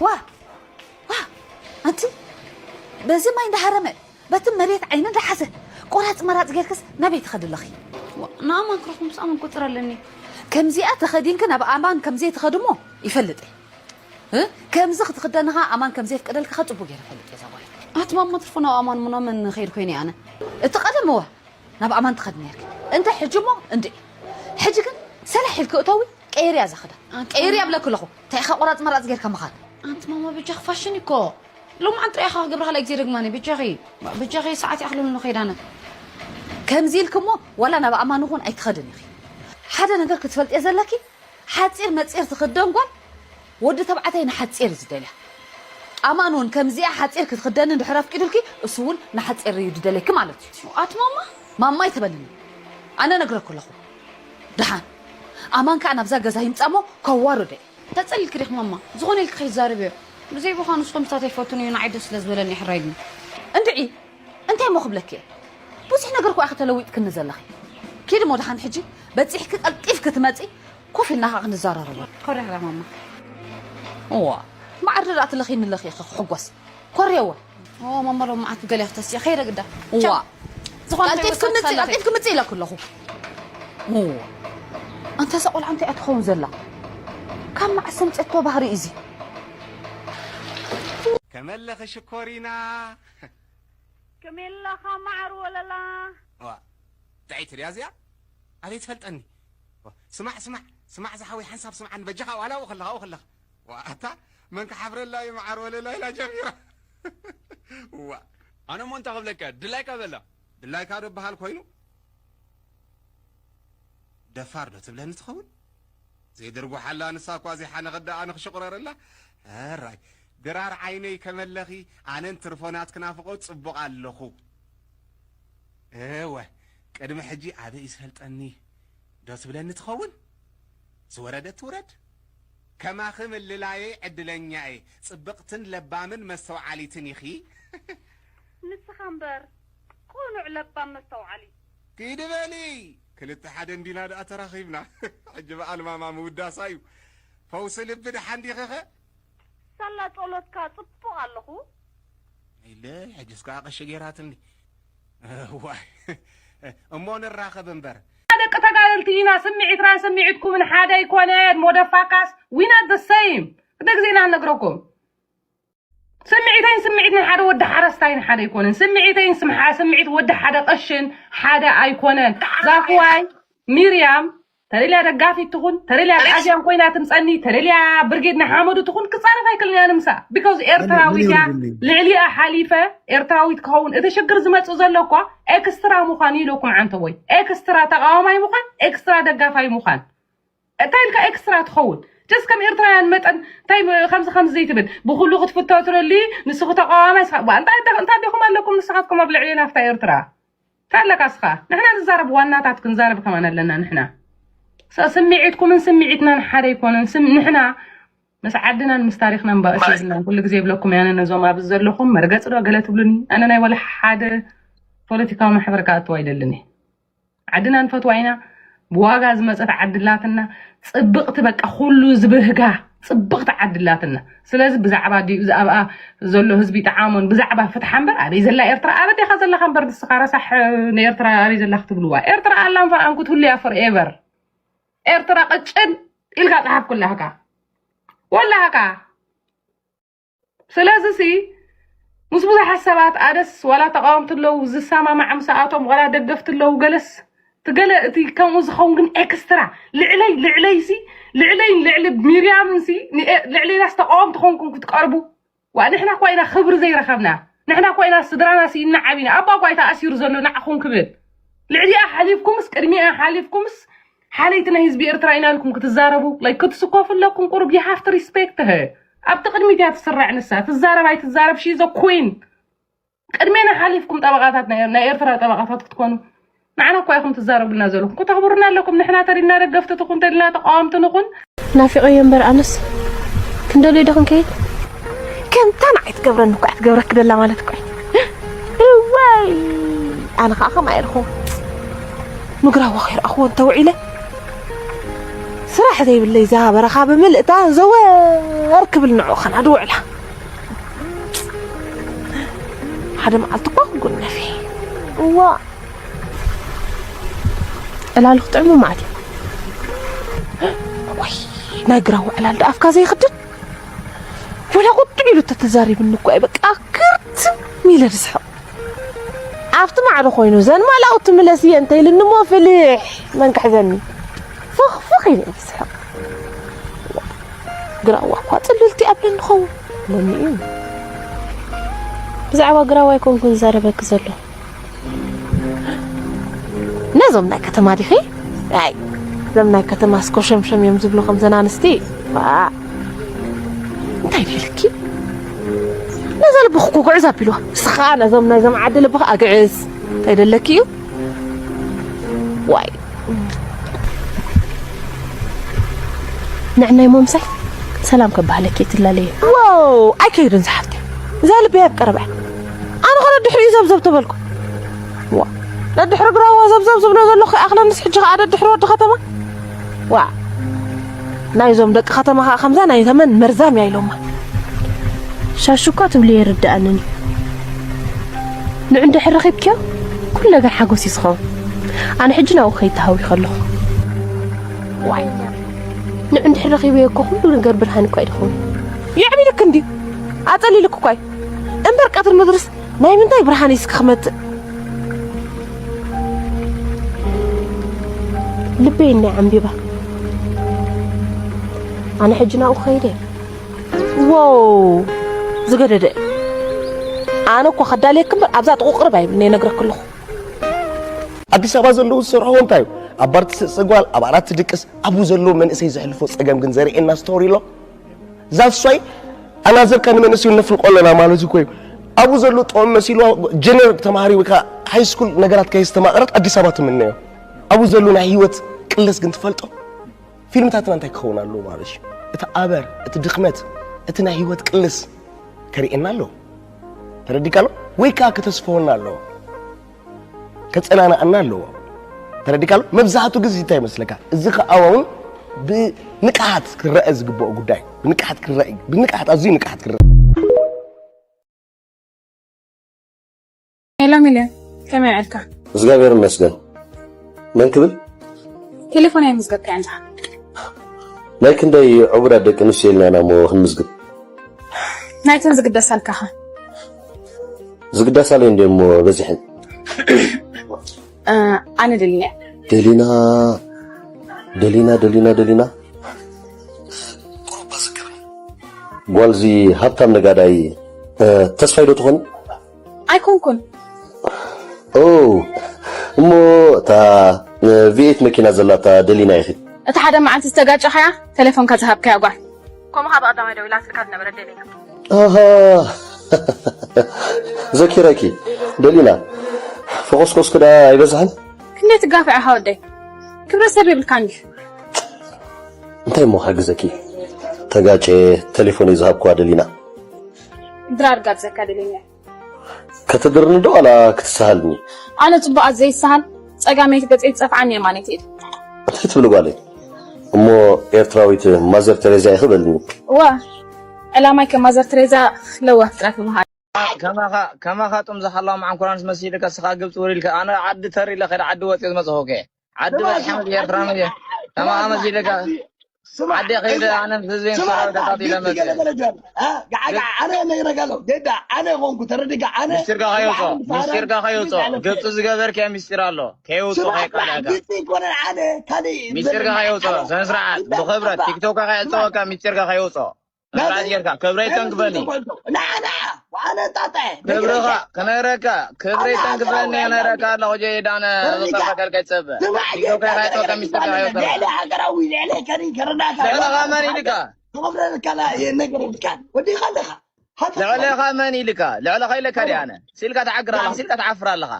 ዋ ዋ ኣንቲ በዚ ማይ እንዳሃረመ በቲ መሬት ዓይኒ እንዳሓዘ ቆራፅ መራፅ ጌርክስ ናበይ ትኸዲ ኣለኺ? ንኣማን ክረኽቦ ምስ ኣማን ቁፅር ኣለኒ። ከምዚኣ ተኸዲንኪ ናብ ኣማን ከምዘይትኸዲ እሞ ይፈልጥ እየ። እ? ከምዚ ክትኽደንኻ ኣማን ከም ዘየፍቀደልካ ጽቡቅ ገይረ ፈልጥ እየ ዛጓይ። ኣቲ ማማ ትርፎ ናብ ኣማን ሙና መን ኸይድ ኮይነ ኣነ። እቲ ቀደም እወ ናብ ኣማን ትኸድ ነርኪ። እንተ ሕጂ እሞ እንድዒ። ሕጂ ግን ሰላሕ ኢልኪ እተዊ ቀይርያ ዛኽዳ። ኣቲ ቀይርያ ማማ ብለኪ ኣለኹ። እንታይ ኢኻ ቆራጽ መራጽ ጌርካ ምኻድ? ኣንቲ ማማ ብጃኺ ፋሽን እኮ። ሎማዓንቲ ጥራይ ኢኻ ክገብራ ካልኣይ ግዜ ደግማኒ ብጃኺ። ብጃኺ ሰዓት ይኣኽለኒ ከይድ ኣነ። ከምዚ ኢልኪ እሞ ዋላ ናብ ኣማን እውን ኣይትኸድን ኢኺ። ሓደ ነገር ክትፈልጥዮ ዘለኪ ሓጺር መጺር ትኽደን ጓል ወዲ ተባዕታይ ንሓጺር እዩ ዝደልያ። ኣማን እውን ከምዚኣ ሓጺር ክትኽደኒ እንድሕር ኣፍቂዱልኪ እሱ እውን ንሓጺር እዩ ዝደልየኪ ማለት እዩ። ኣቲ ማማ? ማማ ኣይትበልኒ። ኣነ ነግረኩ ኣለኹ። ደሓን ኣማን ከኣ ናብዛ ገዛ ይምጻ እሞ ከዋርዶ እዩ። ተጸሊልኪ ዲኺ ማማ? ዝኾነ ኢልኪ ከይትዛረብዮ። ብዘይ ብዃኑ ንስኹም ስታት ኣይፈቱን እዩ ንዓይ ደስ ስለ ዝበለኒ ሕራይ ኢልኒ። እንድዒ እንታይ እሞ ክብለኪ እየ? ብዙሕ ነገር እኮ ኢኺ ተለዊጥክኒ ዘለኺ። ኪዲ እሞ ደሓን ሕጂ በጺሕኪ ቀልጢፍኪ ትመጺ ኮፍ ኢልና ኸዓ ክንዘራረብ። ኮሪያ ማማ። እዋ ማዕረ ደኣ ትለኺኒ ኣለኺ ኢኺ ክሕጎስ። ኮርየወ። ኦ ማማ ሎማዓንቲ ገለ ክትተስኢ ከይደ ግዳ። እዋ። ቻው። ዝኾነ ቀልጢፍኪ ምጺ፣ ቀልጢፍኪ ምጺ ኢለኪ ኣለኹ። እዋ። ኣንታ እዛ ቆልዓ እንታይ እያ ትኸውን ዘላ? ካብ መዓስ ኣምጺኣቶ ባህሪ እዚ? ከመለኺ ሽኮሪና? ከመይ ኣለኻ መዓር ወለላ? ዋ፣ ጥዕይቲ ድያ እዚኣ? ኣበይ ትፈልጠኒ? ዋ፣ ስማዕ፣ ስማዕ፣ ስማዕ ዝሓወይ ሓንሳብ ስምዓኒ በጃኻ ዋላ ኣብኡ ከለኻ፣ ኣብኡ ከለኻ። ዋ፣ ኣታ መን ክሓፍረላ እዩ መዓር ወለላ ኢላ ጀሚራ። ዋ። ኣነ እሞ እንታይ ክብለካ ድላይካ በላ። ድላይካ ዶ በሃል ኮይኑ? ደፋር ዶ ትብለኒ ትኸውን? ዘይድርጉሓላ ንሳ እኳ ዘይሓነኸት ደኣ ኣነ ክሽቑረረላ? ሕራይ ድራር ዓይነይ ከመለኺ ኣነን ትርፎናት ክናፍቖ ጽቡቕ ኣለኹ። እወ ቅድሚ ሕጂ ኣበይ ዝፈልጠኒ ዶ ትብለኒ ትኸውን? ዝወረደት ትውረድ። ከማኺ ምልላየይ ዕድለኛ እየ። ጽብቕትን ለባምን መስተውዓሊትን ኢኺ። ንስኻ እምበር ቅኑዕ ለባም መስተውዓሊ። ኪዲ በሊ ክልተ ሓደ እንዲና ደኣ ተራኺብና። ሕጂ በኣል ማማ ምውዳሳ እዩ። ፈውሲ ልቢ ደሓን ዲኺኸ? ሳላ ጸሎትካ ጽቡቕ ኣለኹ። ኢለ ሕጅስ ከኣ ቀሺ ገይራትኒ። እዋይ እሞ ንራኸብ እምበር። ደቂ ተጋደልቲ ኢና፣ ስምዒትናን ስምዒትኩምን ሓደ ኣይኮነን። ሞደፋካስ we not the same። ክልተ ግዜ ኢና ንነግረኩም። ስምዒተይን ስምዒት ናይ ሓደ ወዲ ሓረስታይን ሓደ ኣይኮነን። ስምዒተይን ስምዓ-፣ ስምዒት ወዲ ሓደ ቀሽን ሓደ ኣይኮነን። ዛፍዋይ ሚርያም ተደልያ ደጋፊት ትኹን፣ ተደልያ ኣዝያን ኮይና ትምፀኒ፣ ተደልያ ብርጌድ ንሓመዱ ትኹን ክፃረፍ ኣይክልን እያ ንምሳ። ቢካውዝ ኤርትራዊት እያ። ልዕሊኣ ሓሊፈ ኤርትራዊት ክኸውን እቲ ሽግር ዝመፅእ ዘሎ እኳ ኤክስትራ ምዃን እዩ ኢለኩም ዓንተቦይ። ኤክስትራ ተቃዋማይ ምዃን፣ ኤክስትራ ደጋፋይ ምዃን። እንታይ ኢልካ ኤክስትራ ትኸውን? ጀስት ከም ኤርትራውያን መጠን እንታይ ብ-፣ ከምዚ ከምዚ ዘይትብል? ብኹሉ ክትፍቶ ትደሊ፣ ንስኹ ተቃዋማይ ስኻ-፣ ባ-፣ እንታይ ደ-፣ እንታይ ዲኹም ኣለኩም ንስኻትኩም ኣብ ልዕሊ ናፍታ ኤርትራ? እንታይ ኣለካ እስኻ? ንሕና ንዛረብ ዋናታት ክንዛረብ ከማን ኣለና ንሕና። ስ-፣ ስምዒትኩምን ስምዒትናን ሓደ ኣይኮነን። ስም-፣ ንሕና ምስ ዓድናን ምስ ታሪኽናን ባእሲ የብልናን። ኩሉ ግዜ ይብለኩም እየ ኣነ ነዞም ኣብዚ ዘለኹም መርገጺ ዶ ገለ ትብሉኒ? ኣነ ናይ ወላ ሓደ ፖለቲካዊ ማሕበር ክኣትው ኣይደልን እየ። ዓድና ንፈትዋ ኢና። ብዋጋ ዝመጸት ዓዲ ኣላትና፣ ጽብቕቲ በቃ ኩሉ ዝብህጋ ጽብቕቲ ዓዲ ኣላትና። ስለዚ ብዛዕባ ዲ-፣ ብዛዕባ ዘሎ ህዝቢ ይጥዓሞን ብዛዕባ ፍትሓ እምበር ኣበይ ዘላ ኤርትራ? ኣበይ ዲኻ ዘለኻ እምበር ንስኻ ረሳሕ ንኤርትራ ኣበይ ዘላ ክትብልዋ? ኤርትራ ኣላን ፈርኣን ክትህሉ እያ ፎርኤቨር። ኤርትራ ቅጭን ኢልካ ጸሓፍኩላህካ። ወላህካ። ስለዚ ሲ ምስ ብዙሓት ሰባት ኣደስ ዋላ ተቃወምቲ ኣለዉ ዝሰማማዕ ምስኣቶም ዋላ ደገፍቲ ኣለዉ ገለስ እቲ ገለ እቲ ከምኡ ዝኸውን ግን ኤክስትራ ልዕለይ ልዕለይ ሲ ልዕለይን ልዕሊ ሚርያምን ሲ ንኤ-፣ ልዕለይናስ ተቃወምቲ ኮንኩም ክትቀርቡ ዋ ንሕና እኳ ኢና ክብሪ ዘይረኸብና ንሕና እኳ ኢና ስድራና ስኢና ዓቢና ኣባ እኳ እዩ ተኣሲሩ ዘሎ ንዓኹም ክብል ልዕሊኣ ሓሊፍኩምስ ቅድሚኣ ሓሊፍኩምስ ሓለይቲ ናይ ህዝቢ ኤርትራ ኢና ኢልኩም ክትዛረቡ like ክትስኮፉ ኣለኩም ቁሩብ you have to respect her ኣብቲ ቅድሚት እያ ትስራዕ ንሳ ትዛረብ ኣይትዛረብ she is a queen ቅድሜና ሓሊፍኩም ጠበቃታት ናይ ናይ ኤርትራ ጠበቃታት ክትኮኑ ንዓና እኳ ኢኹም ትዛረቡልና ዘለኹም ክተኽብሩና ኣለኩም ንሕና ተሪና ደገፍቲ ትኹን ተሪና ተቃወምቲ ንኹን ናፊቐዮ እምበር ኣነስ ክንደልዮ ዶ ክንከይድ ከምታ ንዓይ ትገብረኒ እኳ ትገብረኪ ደላ ማለት እኳ እዋይ ኣነ ከዓ ከምኣ ኢልኹ ምግራዋ ከይረኣኽዎ እንተውዒለ ስራሕ ዘይብለይ እዛ በረኻ ብምልእታ ዘወር ክብል ንዑ ኸና ድውዕላ ሓደ መዓልቲ እኳ ክጉነፊ እዋ ዕላሉ ክጥዕሙ ማለት እዩ ወይ ናይ ግራዋ ዕላል ዶ ኣፍካ ዘይኽድን ወላ ቁጥዕ ኢሉ ተተዛሪብኒ እኮ እየ በቃ ክርትም ኢለ ዝስሕቕ። ኣብቲ ማዕዶ ኮይኑ ዘን ማላው ትምለስ እየ እንተ ኢልኒ እሞ ፍልሕ መን ክሕዘኒ? ፍኽ ፍኽ ኢለ እየ ዝስሕቕ። ግራዋ እኳ ጽልልቲ ኣብለኒ ኸውን ለኒ እዩ። ብዛዕባ ግራዋ ኣይኮንኩን ዝዛረበኪ ዘሎ። ነዞም ናይ ከተማ ዲኺ? ኣይ፣ እዞም ናይ ከተማ ስኮሸምሸም እዮም ዝብሉ ከምዘን ኣንስቲ። ዋ፣ እንታይ ደለኪ? ነዛ ልብኺ እኮ ግዕዝ ኣቢልዋ። ንስኻ ነዞም ናይዞም ዓዲ ልብኺ ኣግዕዝ። እንታይ ደለኪ እዩ? ዋይ። ንዕናይ ሞምሳይ ሰላም ከባህለኪ ትላለየ። ዋው፣ ኣይከይድን ዝሓፍተይ። እዛ ልበይ ኣብ ቀረባ። ኣነ ኸነ ድሕሪኡ ዘብዘብ ተበልኩ። ዋ፣ ደድሕሪ ግራዋ ዘብዘብ ዝብሎ ዘለኹ ይኣኽለንስ ሕጂ ኸኣ ደድሕሪ ወዲ ከተማ? ዋ፣ ናይዞም ደቂ ከተማ ኸኣ ከምዛ ናይ ተመን መርዛም እያ ኢሎማ። ሻሹ እኳ ትብልዮ ይርድኣንን እዩ። ንዑ እንድሕር ረኺብክዮ፣ ኩሉ ነገር ሓጎስ እዩ ዝኸውን። ኣነ ሕጂ ናብኡ ክኸይድ ተሃዊኸ ኣለኹ። ዋይ፣ ንዑ እንድሕር ረኺበዮ እኮ ኩሉ ነገር ብርሃን እኳ እዩ ዝኸውን። የዕቢልክ እንድዩ፣ ኣጸሊልክ እኳ እዩ። እምበር ቀትሪ ምድርስ ናይ ምንታይ ብርሃን እዩ እስኪ ክመጽእ? ልበይ እኒኣ ዓምቢባ። ኣነ ሕጂ ናብኡ ክኸይድ እየ። ዎው፣ ዝገደደ። ኣነ እኮ ከዳልየክ እምበር ኣብዛ ጥቑ ቅርብ ኣይብልኒ እነግረክ ኣለኹ። ኣዲስ ኣበባ ዘለዉ ዝሰርሕዎ እንታይ እዩ? ኣብ ባር ትስእስእ ጓል፣ ኣብ ዓራት ትድቅስ፣ ኣብኡ ዘለዉ መንእሰይ ዘሕልፎ ጸገም ግን ዘርእየና ስቶሪ ኣሎ። ዛትስ ዋይ ኣናዘርካ ንመንእሰዩ ነፍልቆ ኣለና ማለት እኮ እዩ። ኣብኡ ዘሎ ጥዑም መሲልዋ ጀነር ተማሃሪ ወይ ከዓ ሃይ ስኩል ነገራት ከየስተማቐረት ኣዲስ ኣበባ ትምነዮ። ኣብኡ ዘሎ ናይ ህይወት ቅልስ ግን ትፈልጦ? ፊልምታትና እንታይ ክኸውን ኣለዎ ማለት እዩ? እቲ ኣበር፣ እቲ ድኽመት፣ እቲ ናይ ህይወት ቅልስ ከርእየና ኣለዎ። ተረዲካ ኣሎ? ወይ ከዓ ከተስፈወና ኣለዎ። ከጸናንኣና ኣለዎ። ተረዲካ ኣሎ? መብዛሕቱ ግዜ እንታይ ይመስለካ? እዚ ከዓ እውን ብንቅሓት ክረአ ዝግብኦ ጉዳይ። ብንቅሓት ክረአ፣ ብንቅሓት፣ ኣዝዩ ንቅሓት ክረአ። ሄሎ ሚልዮን፣ ከመይ ውዕልካ? እግዚኣብሔር ይመስገን። መን ክብል? ቴሌፎን ኣይምዝገብካያን ዲኻ? ናይ ክንደይ ዕቡዳት ደቂ ኣንስትዮ ኢልና ኢና እሞ ክንምዝግብ። ናይተን ዝግደሳልካ ኸ? ዝግደሳለይ እንድየ እሞ በዚሐን። እ፣ ኣነ ደሊና እየ። ደሊና፣ ደሊና፣ ደሊና፣ ደሊና። ጓልዚ ሃብታም ነጋዳይ እ፣ ተስፋይ ዶ ትኾኒ? ኣይኮንኩን። ኦ፣ እሞ እታ ቪኤት መኪና ዘላታ ደሊና ኢኺ። እቲ ሓደ መዓልቲ ዝተጋጨኻያ ቴሌፎንካ ዝሃብካያ ጓል። ከምኡ ካብ ቀዳማይ ደዊላትልካ ዝነበረት ደሊና። ኣሃ፣ ዘኪረኪ ደሊና። ፈኾስኮስኪ ደኣ ኣይበዝሐን? ክንደይ ትጋፍዕ ኢኻ ወደይ? ክብረት ሰብ የብልካን ድዩ? እንታይ እሞ ክሕግዘኪ? ተጋጨ ቴሌፎነይ ዝሃብክዋ ደሊና። ድራር ጋብዘካ ደሊና። ከተድርኒ ዶ ዋላ ክትሰሃልኒ? ኣነ ጽቡቓት ዘይሰሃል ጸጋመይቲ ገጸይ ትጸፍዓኒ የማነይቲ ኢድ። እንታይ ትብሊ ጓለይ? እሞ ኤርትራዊት ማዘር ተሬዛ ኢኺ በልኒ። እወ፣ ዕላማይ ከም ማዘር ተሬዛ ለዋህ ጥራሕ ምምሃር። ከማኻ ከማኻ ጥም ዝሓላው መዓንኮራንስ መሲልካ እስኻ ግብፂ ውሪልካ ኣነ ዓዲ ተር ኢለ ከይደ ዓዲ ወፂኦ ዝመፅኹ ከ ዓዲ በፂሐ መፅእ ኤርትራ መፅእ ከማኻ መሲልካ ዓዲ ከይደ ኣነ ምስ ህዝበይ ምስ ሰራዊት ተቃጢለ መፅእ ኣነ ነግረካ ኣለኹ ዴዳ ኣነ ኮንኩ ተረዲካ ኣነ ሚስጢርካ ከየውፅኦ ሚስጢርካ ከየውፅኦ ግብፂ ዝገበርካዮ ሚስጢር ኣሎ ከየውፅኦ ከየቃልዐካ ግብፂ ይኮነን ኣነ ካሊእ ሚስጢርካ ከየውፅኦ ስነ ስርዓት ብክብረት ቲክቶክ ከየዕፀወካ ሚስጢርካ ከየውፅኦ ስርዓት ጌርካ ክብረይ ተንክፈኒ። ክብርኻ ክነግረካ ክብረይ ተንክፈኒ ነግረካ ኣለኹ ጀይድ ኣነ ዝኸፈከልካ ይጸበ ቲክቶክ ከይትወ ከሚስተ ከይወ ልዕሊ ሃገራዊ ልዕሊ ከኒ ከረዳካ ልዕለኻ መን ኢልካ ክኸፍለልካ ነገር ኢልካ ወዲኻ ኣለኻ ልዕለኻ መን ኢልካ ልዕለኻ ኢለካ ዲ ኣነ ሲልካ ትዓግር ኣለኻ ሲልካ ትዓፍር ኣለኻ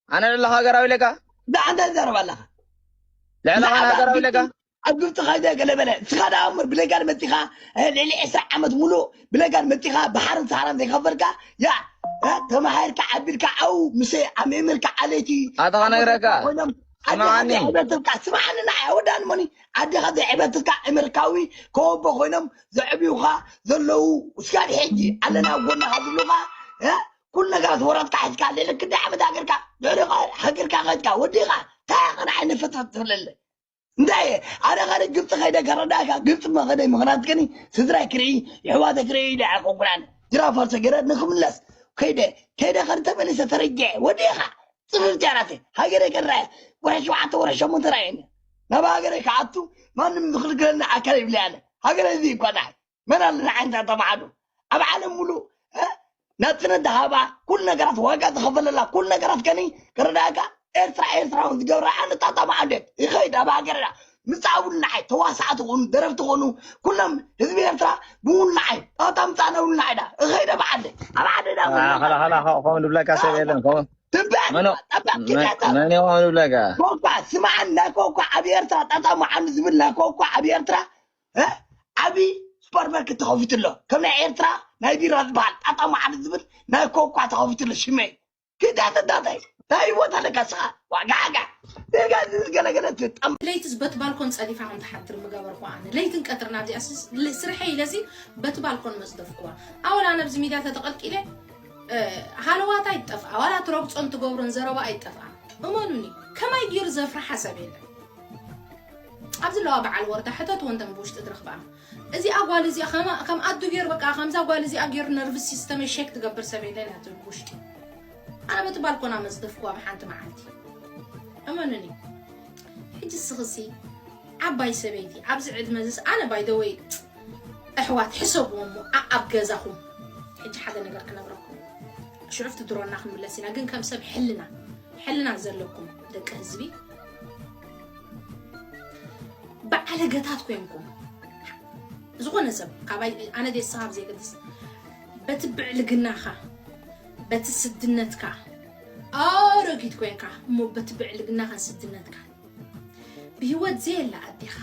ኣነ ልዕለኻ ሃገራዊ ኢለካ ዳ እንታይ ትዛረብ ኣለኻ ልዕለኻ ሃገራዊ ኢለካ ኣብ ግብፂ ከይደ ገለ በለ ንስኻ ደኣ እምበር ብለጋል መፂኻ ልዕሊ ዕስራ ዓመት ሙሉእ ብለጋል መፂኻ ባሕርን ሰሃራን ዘይከፈልካ ያ ተማሃርካ ዓቢልካ ዓው ምስ ኣምእምርካ ዓለይቲ ኣታ ከነግረካ ኮይኖም ስምዓኒ ዕበትካ ስምዓኒ ንዓይ ወዳን ሞኒ ዓድኻ ዘይዕበትካ እምርካዊ ከወቦ ኮይኖም ዘዕብዩኻ ዘለዉ እስካብ ሕጂ ኣለና ኣብ ጎንኻ ዝብሉኻ ኩሉ ነገራት ወረትካ ሒዝካ ልዕሊ ክንደይ ዓመት ሃገርካ ድሕሪ ሃገርካ ከድካ ወዲኻ እንታይ ኢኻ ንዓይ ንፈትፈት ትብለለ እንታይ እየ ኣነ ኸደ ግብፂ ኸይደ ከረዳእካ ግብፂ መኸደ ምኽንያት ከኒ ስድራይ ክርኢ ይሕዋተ ክርኢ ኢለ ኣይኮንኩን ኣነ ጅራፍ ኣርሰ ገረ ንክምለስ ከይደ ከይደ ኸደ ተመሊሰ ተረጀዐ ወዲኻ ፅፍፍቲ ኣራተ ሃገረ ከረኣየ ወረ ሸውዓተ ወረ ሸሞንተ ራእየኒ ናብ ሃገረ ክኣቱ ማንም ዝኽልክለኒ ኣካል ይብለ ኣነ ሃገረ እዚ ይኳ ንዓይ መን ኣለ ንዓይ እንታይ ተባዕሉ ኣብ ዓለም ሙሉ ናጽነት ዝሃባ ኩሉ ነገራት ዋጋ ዝኸፈለላ ኩሉ ነገራት ከኒ ክረዳእካ ኤርትራ ኤርትራውን ዝገብራ ኣነ ጣጣ መዓንደት ይኸይድ ኣብ ሃገርና ምጻእ ውልዓይ ተዋሳእቲ ኾኑ ደረፍቲ ኾኑ ኩሎም ህዝቢ ኤርትራ ብውልዓይ ጣጣ ምጻእና ውልዓይዳ እኸይደ ብዓደ ኣብ ዓደዳ ከምኡ ንብለካ ሰብ የለን ትበዕ መን ጠበዕ ክዳታ መን ከምኡ ንብለካ ኮኳ ስማዓን ናይ ኮኳ ኣብ ኤርትራ ጣጣ መዓኑ ዝብል ናይ ኮኳ ኣብ ኤርትራ ዓቢ ሱፐርማርኬት ተኸፊቱ ኣሎ ከም ናይ ኤርትራ ናይ ቢራ ዝበሃል ጣጣ መዓኑ ዝብል ናይ ኮኳ ተኸፊቱ ኣሎ ሽመይ ክዳተ ዳታይ ታይ ቦታ ኣለካ ስኻ ዋጋጋ ጋ ዝገለገለ ትጠም ለይትስ በቲ ባልኮን ጸዲፋ ከም ትሓድር ምገበርኩ ኣነ ለይትን ቀትርን ኣብዚኣ ስርሐ ኢለሲ በቲ ባልኮን መጽደፍኩዋ ኣወላ ነብዚ ሚድያ ተተቐልቂለ ሃለዋታ ይጠፍኣ ዋላ ትረግጾን ትገብሮን ዘረባ ኣይጠፍኣ እመኑኒ ከማይ ገይሩ ዘፍርሓ ሰብ የለን ኣብዚ ኣለዋ በዓል ወርዳ ሕተት ወንተን ብውሽጢ ትረኽባ እዚኣ ጓል እዚኣ ከም ኣዱ ገይሩ በቃ ከምዛ ጓል እዚኣ ገይሩ ነርቭስ ሲስተመይ ሼክ ትገብር ሰብ የለን እያ ትብል ብውሽጢ ኣነ በቲ ባልኮና መዝደፍኩዋ ብሓንቲ መዓልቲ እመኑኒ ሕጂ ስኽሲ ዓባይ ሰበይቲ ኣብዚ ዕድመ ዝስ ኣነ ባይደወይ ኣሕዋት ሕሰብዎ እሞ ኣኣብ ገዛኹም ሕጂ ሓደ ነገር ክነግረኩም ሽዑፍቲ ድሮና ክንምለስ ኢና ግን ከም ሰብ ሕልና ሕልና ዘለኩም ደቂ ህዝቢ በዓለገታት ኮይንኩም ዝኾነ ሰብ ካባይ ኣነ ደስ ካብ ዘይገድስ በቲ ብዕልግናኻ በቲ ስድነትካ ኣረጊት ኮይንካ እሞ በቲ ብዕልግናኻን ስድነትካ ብህይወት ዘየላ ኣዴኻ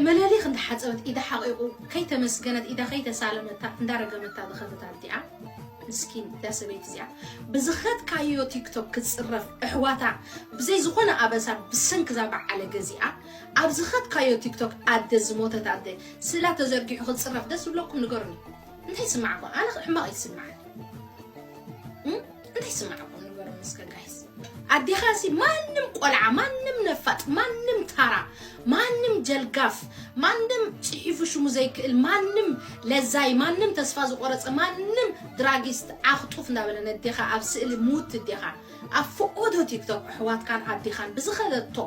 መለሊኽ እንዳሓፀበት ኢዳ ሓቂቑ ከይተመስገነት ኢዳ ከይተሳለመታ እንዳረገመታ ዝኸደት ኣዲኣ ምስኪን እዛ ሰበይቲ እዚኣ ብዝኸድካዮ ቲክቶክ ክትፅረፍ ኣሕዋታ ብዘይ ዝኾነ ኣበሳ ብሰንኪ እዛ በዓለ ገዚኣ ኣብ ዝኸድካዮ ቲክቶክ ኣደ ዝሞተት ኣደ ስእላ ተዘርጊሑ ክትፅረፍ ደስ ዝብለኩም ንገሩኒ እንታይ ይስማዕኩም ኣነ ሕማቕ ይስማዓኒ እንታይ ይስማዕኩም ንገሩኒ እስከ ጋይስ ኣዴኻ ሲ ማንም ቆልዓ ማንም ነፋጥ ማንም ታራ ማንም ጀልጋፍ ማንም ፅሒፉ ሽሙ ዘይክእል ማንም ለዛይ ማንም ተስፋ ዝቆረፀ ማንም ድራጊስት ዓኽጡፍ እንዳበለ ነዴኻ ኣብ ስእሊ ሙት እዴኻ ኣብ ፍቆዶ ቲክቶክ ኣሕዋትካን ኣዴኻን ብዝኸደቶ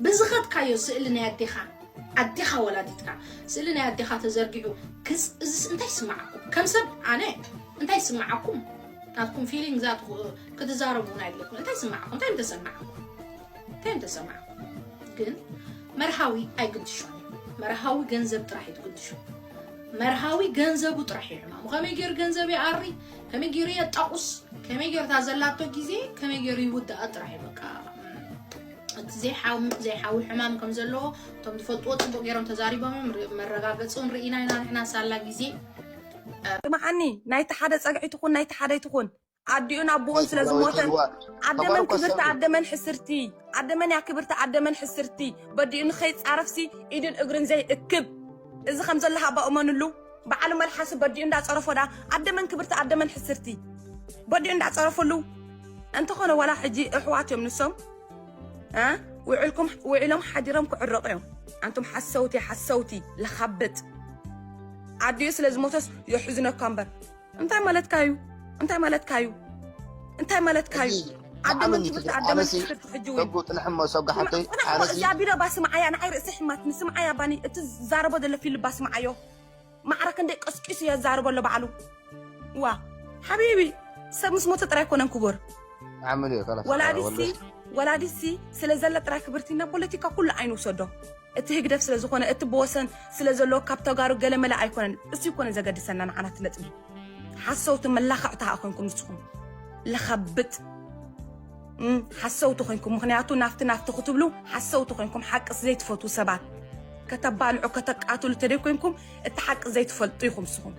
ብዝኸድካዮ ስእሊ ናይ ኣዴኻ ኣዴኻ ወላዲትካ ስእሊ ናይ ኣዴኻ ተዘርጊሑ ክስ እዚስ እንታይ ይስማዓኩም ከም ሰብ ኣነ እንታይ ይስማዓኩም ናትኩም ፊሊንግ ዛት ክትዛረቡ ናይ ኣለኩም እንታይ ይስማዓኩም እንታይ ምተሰማዓኩም እንታይ ምተሰማዓኩም ግን መርሃዊ ኣይግድሾን መርሃዊ ገንዘብ ጥራሕ ይትግድሾ መርሃዊ ገንዘቡ ጥራሕ ይሕማሙ ከመይ ገይሩ ገንዘብ ይኣሪ ከመይ ገይሩ የጣቁስ ከመይ ገይሩ እታ ዘላቶ ግዜ ከመይ ገይሩ ይውድኣ ጥራሕ እዩ በቃ እቲ ዘይሓዊ ዘይሓዊ ሕማም ከም ዘለዎ እቶም ዝፈልጥዎ ፅቡቅ ገይሮም ተዛሪቦም እዮም ር- መረጋገፂ እውን ርኢና ኢና ንሕና ሳላ ግዜ ስምዓኒ ናይቲ ሓደ ፀግዒ ትኹን ናይቲ ሓደ ይትኹን ኣዲኡን ኣቦኡን ስለ ዝሞተ ኣደመን ክብርቲ ኣደመን ሕስርቲ ኣደመን እያ ክብርቲ ኣደመን ሕስርቲ በዲኡ ንኸይፃረፍሲ ኢድን እግርን ዘይእክብ እዚ ከም ዘሎ ሃባ እመንሉ በዓሉ መልሓሲ በዲኡ እንዳፀረፎ ዳ ኣደመን ክብርቲ ኣደመን ሕስርቲ በዲኡ እንዳፀረፈሉ እንተኾነ ዋላ ሕጂ እሕዋት እዮም ንሶም እ? ውዕልኩም ውዒሎም ሓዲሮም ክዕረቑ እዮም ኣንቱም ሓሰውቲ ሓሰውቲ ለኻብጥ ኣዲኡ ስለ ዝሞተስ የሕዝነካ እምበር እንታይ ማለትካ እዩ እንታይ ማለትካ እዩ እንታይ ማለትካ እዩ ኣደመን ክብርቲ ኣደመን ክብርቲ ሕጂ እውን ተጉ ጥልሕሞ ሰጉ ሓተይ ኣነሲ እዚኣ ቢሎ ባስምዓያ ንዓይ ርእሲ ሕማትኒ ስምዓያ ባኒ እቲ ዝዛረቦ ዘሎ ፊልባ ስምዓዮ ማዕረ ክንደይ ቀስቂሱ የዛርቦ ኣሎ ባዕሉ ዋ ሓቢቢ ሰብ ምስ ሞተ ጥራይ ኮነን ክቡር ሓምል እዩ ከላስ ወላዲሲ ወላዲሲ ስለ ዘለ ጥራይ ክብርቲ ናብ ፖለቲካ ኩሉ ዓይኑ ውሰዶ እቲ ህግደፍ ስለ ዝኾነ እቲ ብወሰን ስለ ዘለዎ ካብ ተጋሩ ገለመለ ኣይኮነን እሱ ይኮነ ዘገድሰና ንዓና እቲ ነጥቢ ሓሰውቲ መላኽዕቲ ሃኣ ኮንኩም ንስኹም ለኸብጥ ሓሰውቲ ኮይንኩም ምኽንያቱ ናፍቲ ናፍቲ ክትብሉ ሓሰውቲ ኮይንኩም ሓቅስ ዘይትፈትዉ ሰባት ከተባልዑ ከተቃትሉ ተደይ ኮይንኩም እቲ ሓቂ ዘይትፈልጡ ኢኹም ንስኹም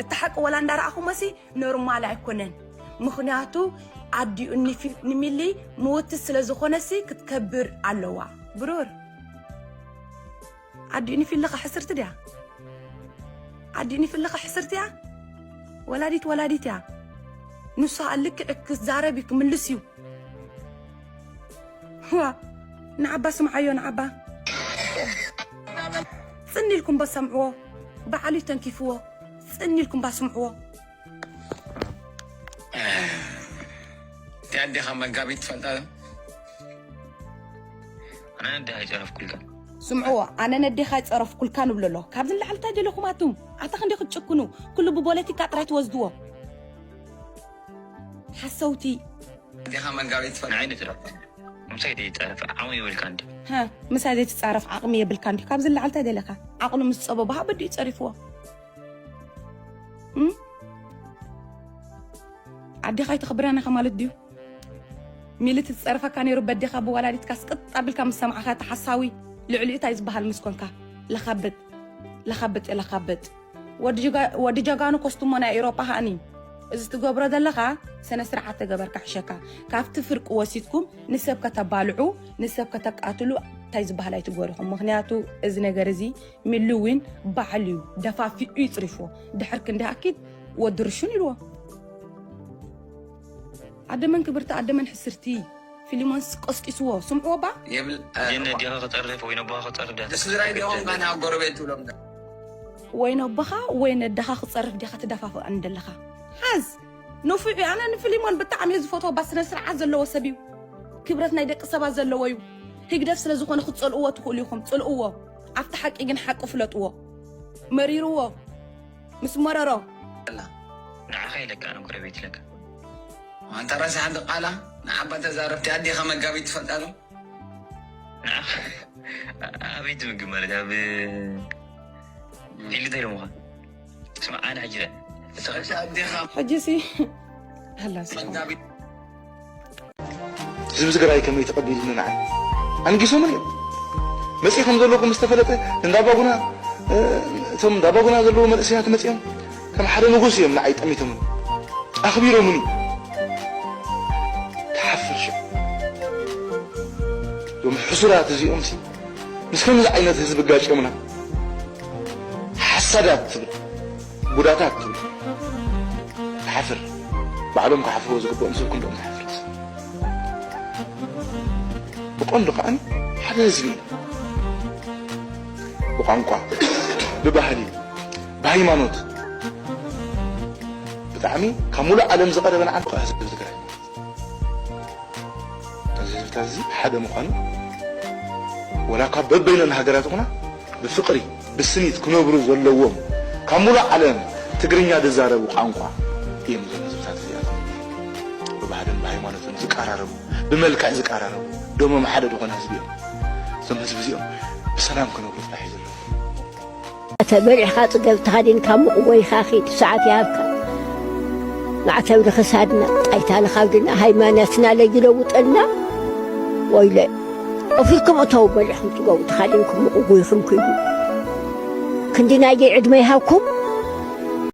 እቲ ሓቂ ወላ እንዳረኣኹሞሲ ኖርማል ኣይኮነን ምኽንያቱ ኣዲኡ ንሚሊ ምውቲ ስለ ዝኾነሲ ክትከብር ኣለዋ ብሩር ኣዲኡ ንፊሊ ከሕስርቲ ድያ ኣዲኡ ንፊሊ ከሕስርቲ እያ ወላዲት ወላዲት እያ ንሱ ልክዕ ክዛረብ እዩ ክምልስ እዩ ንዓባ ስምዓዮ ንዓባ። ጽን ኢልኩም በሰምዕዎ። በዓል እዩ ተንኪፍዎ። ጽን ኢልኩም ባስምዕዎ። እቲ ኣዴኻ መጋቢት ትፈልጣ ዶ? ኣነ ነዴኻ ኣይጸረፍኩልካን። ስምዕዎ፣ ኣነ ነዴኻ ኣይጸረፍኩልካን እብሎ ኣሎ። ካብዚ ንላዕሊ እንታይ ደለኹም ኣቱም? ኣታ ክንደይ ክትጭክኑ? ኩሉ ብፖለቲካ ጥራይ ትወስድዎ። ሓሰውቲ። ኣዴኻ መጋቢት ትፈልጣ ንዓይ ንትረፍ ምሳይ ደይጸረፍ ዓቕሚ ይብልካ እንዲ ሃ፣ ምሳይ ዘይትጻረፍ ዓቕሚ የብልካ እንዲ። ካብዚ ንላዕሊ እንታይ ደለኻ? ዓቕሉ ምስ ጸበቦ ሃበዱ ይጸሪፍዎ። እም? ኣዴኻ ኣይተኽብረናኻ ማለት ድዩ? ሚሊ ትጸርፈካ ነይሩ በዴኻ ብወላዲትካ ስቅጥ ኣቢልካ ምስ ሰማዕኻ እቲ ሓሳዊ ልዕሊኡ እንታይ ዝበሃል ምስ ኮንካ? ለኻብጥ ለኻብጥ ለኻብጥ ወዲ ጀጋ- ወዲ ጀጋኑ ኮስትሞ ናይ ኤውሮጳ ሃኒ እዚ ትገብሮ ዘለኻ ስነ ስርዓት ተገበርካ ሕሸካ ካብቲ ፍርቂ ወሲድኩም ንሰብ ከተባልዑ ንሰብ ከተቃትሉ እንታይ ዝበሃል ኣይትግበሩ ኢኹም ምክንያቱ እዚ ነገር እዚ ሚሊ ዊን ባዕሉ እዩ ደፋፊኡ ይጽሪፍዎ ድሕር ክንዲ ኣኪድ ወዲ ርሹን ኢልዎ ኣደመን ክብርቲ ኣደመን ሕስርቲ ፊሊሞንስ ቀስቂስዎ ስምዕዎ ባ የብል ግን ነዴኻ ክጸርፍ ወይ ነቦኻ ክጸርፍ ዳ ስድራይ ዲሆም ጋና ጎረቤት ትብሎም ወይ ነቦኻ ወይ ነደኻ ክጸርፍ ዲኻ ትደፋፍኣኒ ደለኻ ሓዝ ንፉዕ እዩ። ኣነ ንፊሊሞን ብጣዕሚ እየ ዝፈትዎ ባ ስነ ስርዓት ዘለዎ ሰብ እዩ ክብረት ናይ ደቂ ሰባት ዘለዎ እዩ ህግደፍ ስለ ዝኾነ ክትጸልእዎ ትኽእሉ ኢኹም ጽልእዎ ኣብቲ ሓቂ ግን ሓቂ ፍለጥዎ መሪርዎ ምስ መረሮ ንዓኻ ኢለካ ኣነ ጎረቤት ኢለካ ኣንታ ረሳሕ ድቃላ ንዓባ ተዛረብቲ ኣዴኻ መጋቢት ትፈልጣ ዶ ንዓኻ ኣበይ ትምግብ ማለት ኣብ ኢሉ እንታይ ኢሎምኻ ስማ ኣነ ሕጂ ረሳሕ ኣዴኻ ሕጂ ሲ ኣላ ሲ መጋቢት ህዝቢ ትግራይ ከመይ ተቐቢሉኒ ንዓይ ኣንጊሶምን እዮም መፅእ ከም ዘለኹ ምስ ተፈለጠ እንዳባጉና እቶም እንዳባጉና ዘለዉ መንእሰያት መፅኦም ከም ሓደ ንጉስ እዮም ንዓይ ጠሚቶምን ኣኽቢሮምኒ ትሓፍር ሽዑ እዞም ሕሱራት እዚኦም ሲ ምስ ከምዚ ዓይነት ህዝቢ ጋጭዮምና ሓሳዳት ትብል ቡዳታት ትብል ትሓፍር ባዕሎም ክሓፍርዎ ዝግብኦም ሰብ ክንድኦም ትሓፍር ብቐንዱ ከዓ ሓደ ህዝቢ እዩ ብቋንቋ ብባህሊ ብሃይማኖት ብጣዕሚ ካብ ሙሉእ ዓለም ዝቐረበ ንዓም ህዝቢ ትግራይ እዚ ህዝብታት እዚ ሓደ ምዃኑ ወላ ካብ በበይነን ሃገራት ይኹና ብፍቕሪ ብስኒት ክነብሩ ዘለዎም ካብ ሙሉእ ዓለም ትግርኛ ዝዛረቡ ቋንቋ እዮም እዞም ህዝብታት እዚኣቶም ብባህልን ብሃይማኖትን ዝቀራረቡ ብመልክዕ ዝቀራረቡ ደሞም ሓደ ዝኾነ ህዝቢ እዮም እዞም ህዝቢ እዚኦም ብሰላም ክነብሩ ጥራሕ እዩ ዘለዎም ተበሊዕኻ ፅገብ ተኸዲንካ ምቕወይኻ ኺድ ሰዓት ይሃብካ ማዕተብ ንኽሳድና ጣይታ ንኻብድና ሃይማኖትና ለይለውጠልና ወይለ ኦፊርኩም እተው በሊዕኹም ፅገቡ ተኻዲንኩም ምቕጉይኹም ክይዱ ክንዲ ናየይ ዕድመ ይሃብኩም